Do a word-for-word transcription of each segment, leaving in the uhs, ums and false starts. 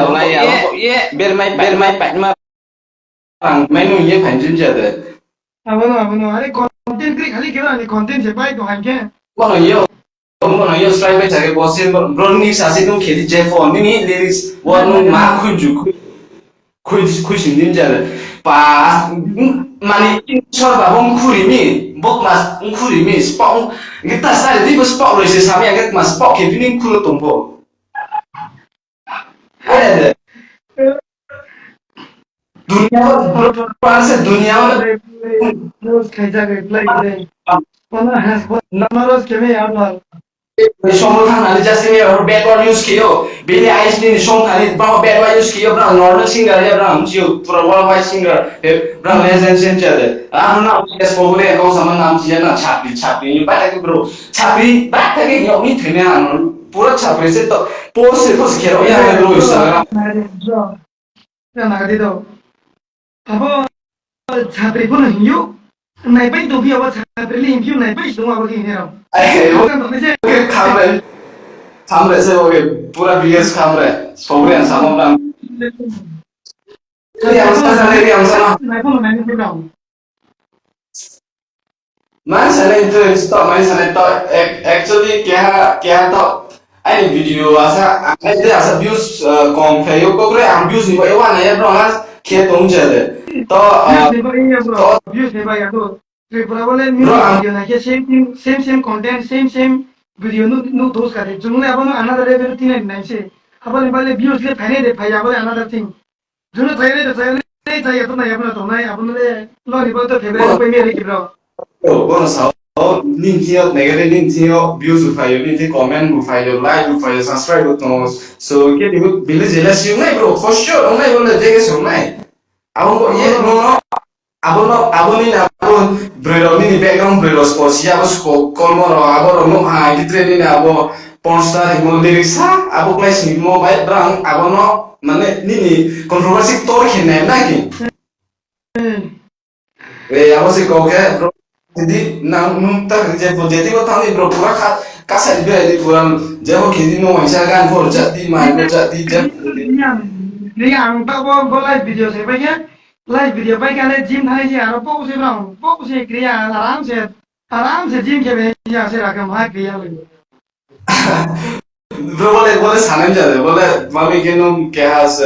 ya, wala ya, ye, ye, bermai, bermai, paima. Ang menu ye phanjin jade. Abono, abono. Are content create khali kira ni content je pai to hanke. Bono yo, bono yo strike bai chage boss bro ni sasi tung khedi je phone ni lyrics wa nung ma khunju khu- khu- khuisin din jade. Pa mani sor ba bom khuri mi, bok mas khuri mi, spok gita sari di bos spok roi se sami age mas spok khedi ni khulo tongbo. Are de. Dunia, dunia. Reply, reply, reply. Kono has, kono ros keme yamal. Song thang nani just ni oro backward use khiyo. Bini ais ni song thani bro backward use khiyo, bro normal singer ya, bro am siyo pura worldwide singer. Bro legend sen chade. Ah na yes ko bole ko sama nam siya na chapri chapri ni ba ta bro. Chapri ba ta ke yo mi thene an pura chapri se to post se post khero ya bro Instagram. Bro. Nagadi do. Abo chapri phano hinyo. Naipai tongphi abo chapri le hinphi naipai tong abo hinero. Ai, bo- Kan tong se. Khamre. Khamre se bo pura B S khamre. Sogre ang samam nang. Ri ang sana, ri ang sana. Naipai naipai tong. Mani sanai to stop, mani sanai to ac- actually keha keha to ani video asa ani de asa views uh, kom khayo kokre ang views ni bai wana ya bro has khe tong jale to uh, Views ni bai ya bro. To Views ni bai ya bro. Tripura bole Bro, music ang- Video na khe same thing, same same content, same same video nu nu dos kare. Jumle abono another level tinai nai se. Abole bale views le phai nai de phai abole another thing. Juno thainai da thainai thai yato nai abuna tongnai abuna le lori bo to favorite pai meri kibro. Bono sao nin thio negative nin thio views bu phaio nin thio comment bu phaio like bu phaio subscribe bu tongo. So ke dibu bile jealous yung nai bro for sure ong nai bro le jege song nai. Abo ko ye no no. Abono aboni na abo bwrwi rok nini background bwrwi rok spo si abo spo kolmo rok abo rok no ha gitre nini abo pornstar himo lyrics ha abo klai singmo bai brang abono mane nini controversy tor khe nem na ki. Eh abo se kok khe bro di nang nung ta je je ti ko thang ni bro pura kha kasa di bai di pura je ho khe di no waisa gan ko jati mai ko jati je. Ni ang ta bo bo live video se bai ya. Live video bai kale gym thani je aro pok se rong pok se kriya aram se aram se gym ke be ya se rakam ha kriya le. Bro bole bole sanai jade bole mami ke nung ke has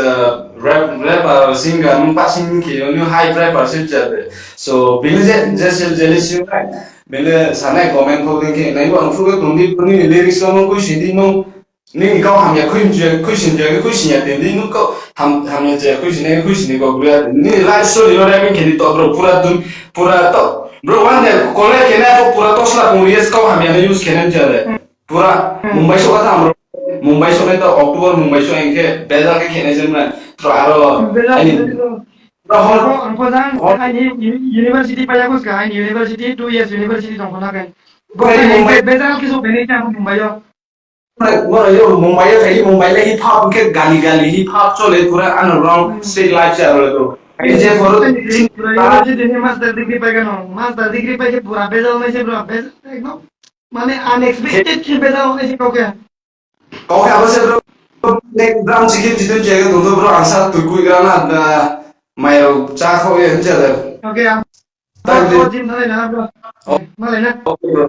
rap rapper singer nung pa sing ke nung high rapper se jade. So bini je je se je le sing kai bini sanai comment ko ke nai bo ang fu ke tungdi puni lyrics ko nung kui sidi nung Nini kau hamya khuisinjak khuisinjak khuisinjak tini nuk kau ham hamya jaya khuisinai khuisinai kau bro nini life story no rapping khedi to bro pura dun pura to bro one day kole kena ko pura tosla kung yes kau hamya no use kena jare pura Mumbai so kata amro Mumbai so to October Mumbai so engke bejal ke kena jemna to aro ani bro hor ang ko jang hor ani university paya ko ska ani university two years university tong kona kai Mumbai bejal ke so bene ka Mumbai yo Moro yo Mumbai yo thai Mumbai le hip hop ke gali gali hip hop chole pura ano wrong state life se aro to. Ai je poro University ni master degree pai kano master degree pai ke pura bezal nai se pura bez ekdom mane unexpected ki bezal nai se kau ke. Kau ke abo se bro nek bram chicken chicken je ke to bro ansa tu kui grana da mayo cha kho ye je da. Okay. Thank you. Gym thanai na bro. Malai na. Okay bro.